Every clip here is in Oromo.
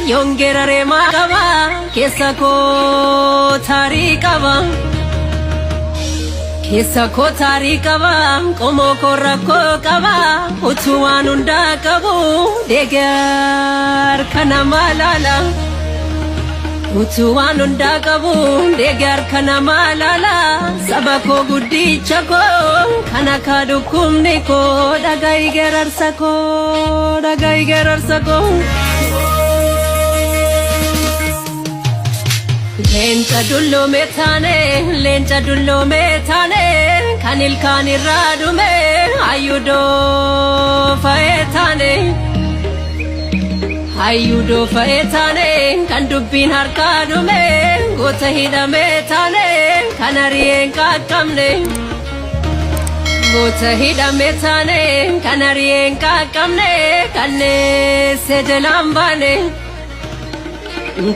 Yoon geeraree maa qaba, keessa koo taarii qaba. Keessa koo taarii qaba, qomoo koo rakkoo qaba, utuu waan hundaa qabu, deegar kana maalaala. Utuu waan hundaa qabu, deegar kana maalaala, saba koo guddicha koo, kana kaa dhukkubni koo, dhaga'i geerarsa koo, dhaga'i geerarsa koo. Leenca dulloome taane, leenca dulloome taane, kan ilkaan irraa dhume, hayyuu fa'ee taane. Hayyuu fa'ee taane, kan dubbiin harkaa dhume, goota hidhame taane, kan ari'een qaqqabne. Goota hidhame taane, kan ari'een qaqqabne, kanneesse jalaan baane.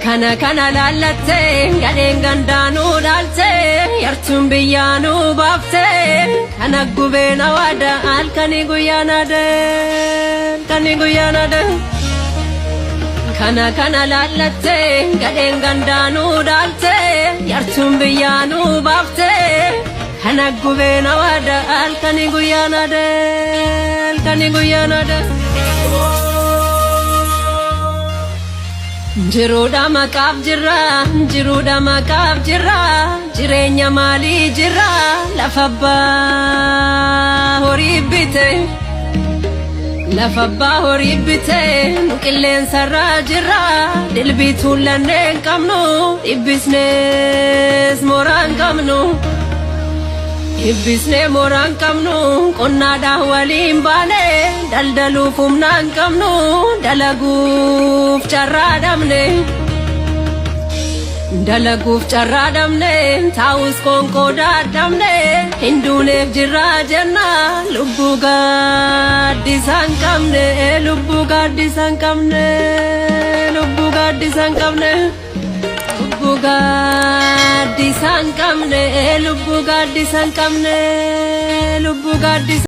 Kana kana laallattee gadheen gandaanuu dhaaltee yartuun biyyaanuu baaftee kana gubeen awaada halkanii guyyaan adee halkanii guyyaan adee. Kana kana laallattee gadheen gandaanuu dhaaltee yartuun biyyaanuu baaftee kana gubeen awaada halkanii guyyaan adee halkanii guyyaan adee. Jiruudha maqaaf jirra, jiruudha maqaaf jirra, jireenya maalii jirra, lafa abbaa horii bite. Lafa abbaa horii bite, nu qilleensarraa jirra, dilbii tuullannee hin qabnu, dhibbisnees mooraa hin qabnu. Dhibbisnee mooraa hin qabnu, qonnaadhaan waliin baane, daldaluuf humna hin qabnu, dalaguuf carraa dhabne. Dalaguuf carraa dhabne, taa'us qoonqoo dadhabne, hin duuneef jirraa jenna, lubbuu gaaddisa hin qabne, lubbuu gaaddisa hin qabne, lubbuu gaaddisa hin qabne. Lubbuu gaaddisa hin qabne, lubbuu gaaddisa hin qabne, lubbuu gaaddisa.